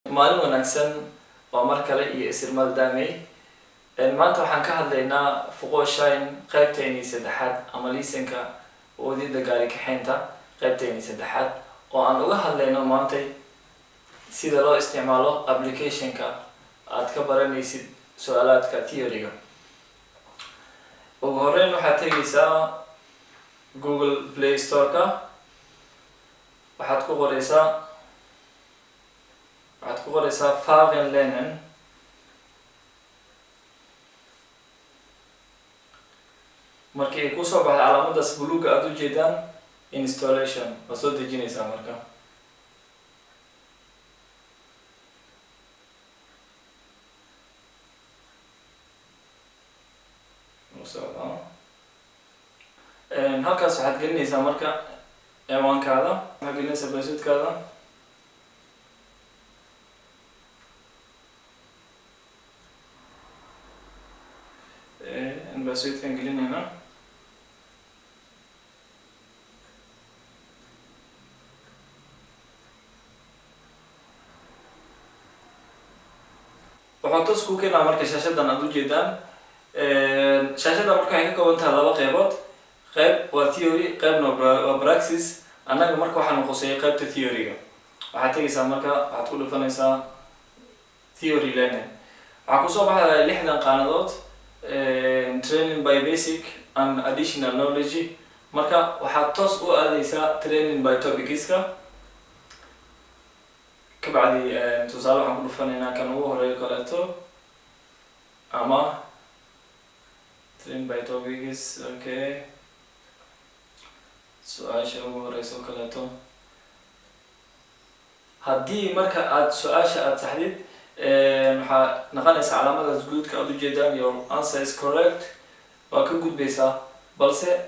Maalin wanaagsan, waa mar kale iyo Isirmal Daamey. Maanta waxaan ka hadlaynaa Führerschein qaybteynii saddexaad ama liisanka wadida gaari kaxeynta qaybteynii saddexaad, oo aan uga hadlayno maantay sida loo isticmaalo applicationka aad ka baranaysid su-aalaadka theory-ga. Ugu horeyn waxaad tegaysaa Google Play Store-ka, waxaad ku qoreysaa Fahren Lernen. Markii ay kusoo baxda calaamadaas buluuga aada ujeedaan, installation waad soo dejinaysaa. Marka socdaa halkaas waxaad gelinaysaa marka ciwaankaada, waxaad gelinaysaa passwordkaada. Passwordkan gelinayna. Wuxuu toos kuu keenaa marka shaashadan aada ujeedaan. Shaashaddan marka waxay ka kooban tahay laba qeybood: qeyb waa theory, qeybna waa praxis. Annaga marka waxaanu quseeyay qeybta theory-ga. Waxaad tegaysaa marka, waxaad ku dhufanaysaa theory learning. Waxaa kusoo baxaya 60 qaanadood, training by basic and additional knowledge. Marka waxaad toos u aadeysaa training by topicska. Kabacdi tusaale waxaan ku dhufanaynaa kan ugu horeeyo kaleeto ama train by topics. Okay, su-aasha ugu horeysa oo kaleeto. Haddii marka aad su-aasha aada saxdid, waxaa naqanaysaa calaamadaas guudka aada ujeedaan, "Your answer is correct", waa ka gudbaysaa. Balse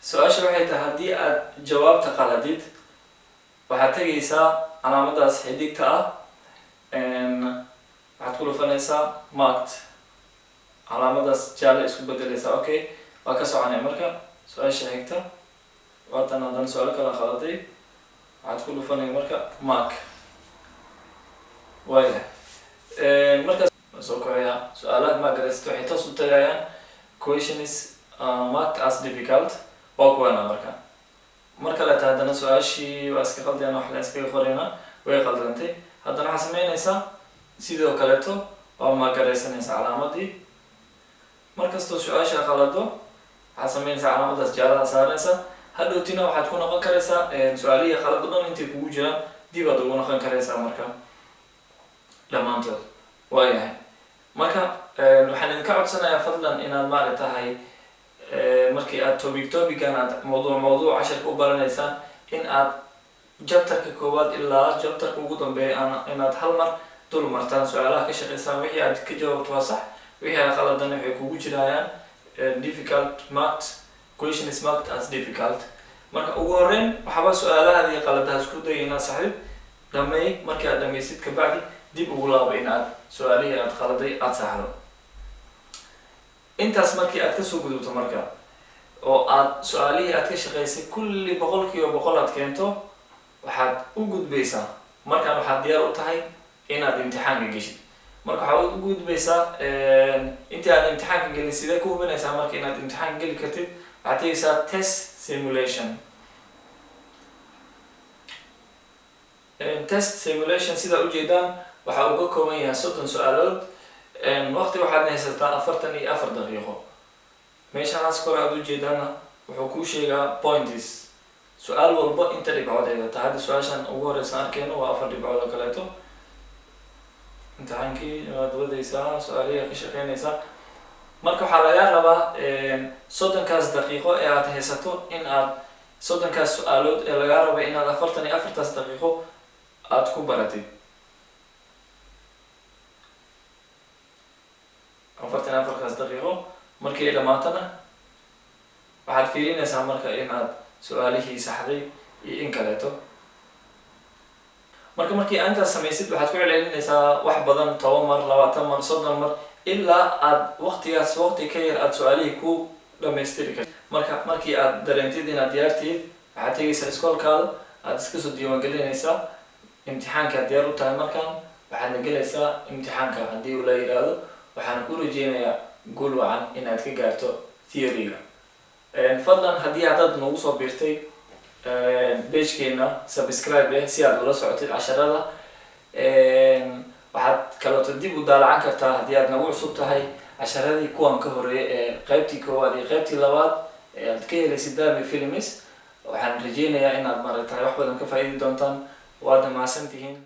su-aasha waxay tahay, haddii aad jawaabta qaladid, waxaad tegaysaa calaamadaas xidigta ah, waxaad ku dhufanaysaa marked, calaamadaas jaalle isku bedeleysaa. Okay, waa ka soconay. Marka su-aasha xigta waatan. Haddana su-aalo kala qaladay, waxaad ku dhufanaya marka mark. Waaya, markaas waa soo kocaya. Su-aalaha mark garaysid waxay toos u tagayaan questions marked as difficult, waa kuwana. Marka mar kaleeta haddana su-aashii waa iska qaldayana, wax la iskaga qorayna, way qaldantay. Haddana waxaa sameynaysaa sidoo kaleeto, waa mark garaysanaysaa calaamadii. Markastoo su-aasha qalado, waxaad sameynaysaa calaamadaas jaalaha saaraysa. Hadhowtina waxaad ku noqon karaysaa su-aalihii qalad o dhan intay kugu jiraan, dib aad ugu noqon karaysaa marka dhammaantood. Waayahay, marka waxaan idinka codsanayaa fadlan inaad maaragtahay markii aad topic topican aad mawduuc mawduuc casharka u baranaysaan, in aad chapterka koowaad ilaa chapterka ugu dambeeya inaad hal mar dul martaan, su-aalaha ka shaqeysaan. Wixii aad ka jawaabto waa sax, wixii aad qaladan waxay kugu jirayaan difficult marked, question is marked as difficult. Marka ugu horeyn waxaaba su-aalahaadii qaladaha isku daya inaad saxdid, dhameey. Markii aad dhameysid kabacdi dib ugu laabo in aad su-aalihii aad qaladay aada saxdo. Intaas markii aad kasoo gudubto marka, oo aad su-aalihii aad ka shaqeysay kulli 100% aad keento, waxaad u gudbaysaa markaan, waxaad diyaar u tahay inaad imtixaanka geshid. Marka waxaad u gudbaysaa, intii aad imtixaanka gelin, sidee ku hubinaysaa marka inaad imtixaanka geli kartid? Waxaad tegaysaa test simulation. Test simulation sidaa ujeedaan waxa uu ka kooban yahay 30 su-aalood. Waqti waxaad haysataa 44 daqiiqo. Meeshahaas kore aada ujeedaana wuxuu kuu sheegaa points, su-aal walba inta dhibcood ay wata. Hadda su-aashan ugu horeysa arkeyno waa 4 dhibcood oo kaleeto. Imtixaankii waad wadaysaa, su-aalihi ka shaqeynaysaa. Marka waxaa lagaa rabaa 30kaas daqiiqo ee aad haysato in aad 30kaas su-aalood ee lagaa raba inaad 44taas daqiiqo aada ku baratid. 44kaas daqiiqo markii ay dhamaatana, waxaad fiirinaysaa marka inaad su-aalihii saxday iyo in kaleeto. Marka markii intaas samaysid, waxaad ku celcelinaysaa wax badan, 10 mar, 20 mar, 30 mar, ilaa aad waqtigaas waqti ka yar aad su-aalihii ku dhamaystiri karti. Marka markii aad dareentid inaad diyaartihid, waxaad tegaysaa iskoolkaada, aad iska soo diiwaangelinaysaa, imtixaankaad diyaar u tahay. Markaan Waxaadna gelaysaa imtixaanka haddii uu la yidhaahdo. Waxaan ku rajeynayaa guul wacan inaad ka gaarto theory-ga. Fadlan, haddii aad nagu soo biirtay page-keena, subscribe si aad ula socotid casharada. Waxaad kaleeto dib u daalacan kartaa, haddii aad nagu cusub tahay, casharadii kuwan ka horeeyay ee qaybtii koowaad iyo qaybtii labaad ee aad ka helaysid Dami Films. Waxaan rajeynayaa inaad maaragtay wax badan ka faa'iidi doontaan. Waadna mahadsan tihiin.